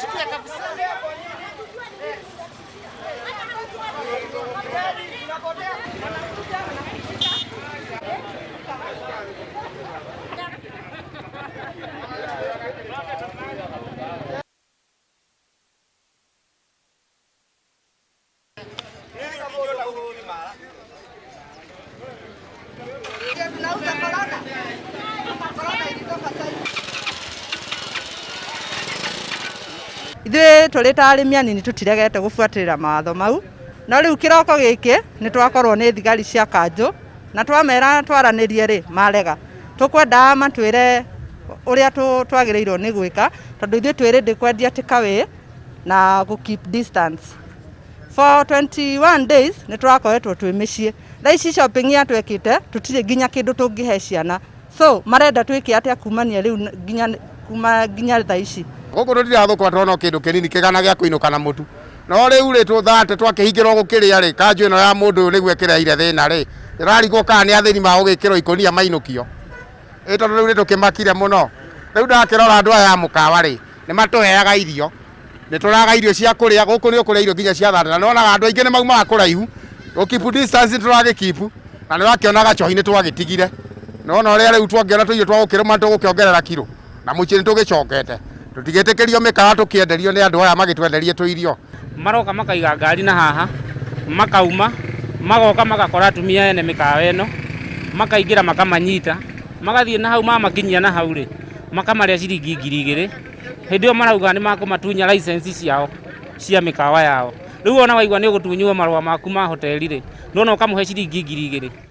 Tunachukia kabisa. Ithuĩ tũrĩ ta arĩmi anini tũtiregete gũbuatĩrĩra mawatho mau, no rĩu kĩroko gĩkĩ nĩ twakorwo nĩ thigari cia kanjũ na twamera twaranĩrie rĩ, marega. Tũkwendaga matwĩre ũrĩa twagĩrĩirwo nĩ gwĩka tondũ ithuĩ twĩ ready kwendia takeaway na gũ keep distance. For 21 days nĩ tũrakoretwo twĩ mĩciĩ. Thaa ici shopping ya twekĩte tũtirĩ nginya kĩndũ tũngĩhe ciana. So marenda twĩke atĩa kumania rĩu nginya kuma nginya thaa ici? Gũkũ tũtirathũkũma tũrona o kĩndũ kĩnini kĩgana gĩa kũinũka na mũtu. No rĩu rĩ tũthate twakĩhingĩrwo gũkĩrĩa rĩ, kanjũ ĩno ya mũndũ ũyũ nĩguo ĩkĩrehire thĩna rĩ, ndĩrarigwo kana nĩ athĩni magũgĩkĩrwo ikũnia mainũkio. Ĩ tondũ rĩu nĩtũkĩmakire mũno. Rĩu ndakĩrora andũ aya a mũkawa rĩ, nĩmatũheaga irio, nĩtũraga irio cia kũrĩa, gũkũ nĩũkũrĩa irio nginya cia thate na nĩwonaga andũ aingĩ nĩmaumaga kũraihu, gũ keep distance nĩtũragĩ keep, na nĩũrakĩona gacohi nĩtwagĩtigire. Nĩwona ũrĩa rĩu twangĩona tũirio twa gũkĩrũma nĩtũgũkĩongerera kiro, na mũciĩ nĩtũgĩcokete. Tũtingĩtĩkĩrio mĩkawa tũkĩenderio nĩ andũ aya magĩtwenderie tũirio. Maroka makaiga ngari na haha, makauma, magoka magakora atumia ene mĩkawa ĩno, makaingĩra makamanyita, magathiĩ na hau mamakinyia na hau rĩ, makamarĩa ciringi 2000, hĩndĩ ĩyo marauga nĩ makũmatunya license ciao cia mĩkawa yao. Rĩu ona waigua nĩ ũgũtunywo marũa maku ma hoteli rĩ, nĩwona ũkamũhe ciringi 2000.